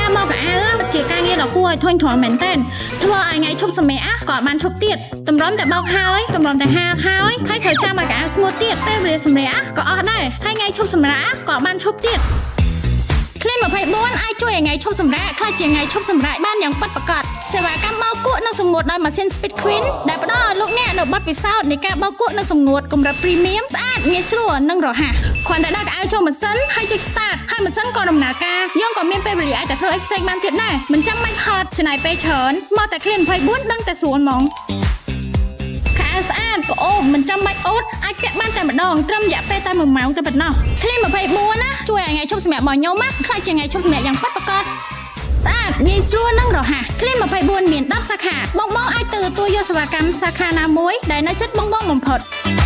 ការបោកខោអាវជាការងារដ៏គួរឲ្យធុញទ្រាន់មែនទែនធ្វើឲ្យថ្ងៃឈប់សម្រាកក៏បានឈប់ទៀតតម្រាំតែបោកហើយតម្រាំតែហាលហើយហើយត្រូវចាំឲ្យខោអាវស្ងួតទៀតពេលវេលាសម្រាកក៏អស់ដែរហើយថ្ងៃឈប់សម្រាកក៏បានឈប់ទៀត Clean 24អាចជួយឲ្យថ្ងៃឈប់សម្រាកក្លាយជាថ្ងៃឈប់សម្រាកបានយ៉ាងពិតប្រាកដសេវាកម្មបោកគក់និងសម្ងួតដោយម៉ាស៊ីន Speed Queen ដែលផ្ដល់ឲ្យលោកអ្នកនូវបទពិសោធន៍នៃការបោកគក់និងសម្ងួតកម្រិត premium ស្អាតងាយស្រួលនិងរហ័សគ្រាន់តែដាក់ខោអាវចូលម៉ាស៊ីនហើយចុច start ហើយម៉ាស៊ីនក៏ដំណើរការយើងក៏មានពេលវេលាអាចតែធ្វើអីផ្សេងបានទៀតដែរមិនចាំបាច់ហត់ចំណាយពេលច្រើនមកតែ Clean 24ដឹងតែស្រួលហ្មង ខោអាវស្អាតក្អូបមិនចាំបាច់អូតអាចពាក់បានតែម្ដងត្រឹមរយៈពេលតែ1ម៉ោងតែប៉ុណ្ណោះ Clean 24ណាជួយឲ្យថ្ងៃឈប់សម្រាករបស់ខ្ញុំណាក្លាយជាថ្ងៃឈប់សម្រាកយ៉ាងពិតប្រាកដស្អាតងាយស្រួលនិងរហ័ស Clean 24មាន10សាខាបងបងអាចទៅទទួលយកសេវាកម្មសាខាណាមួយដែលនៅជិតបងបងបំផុត។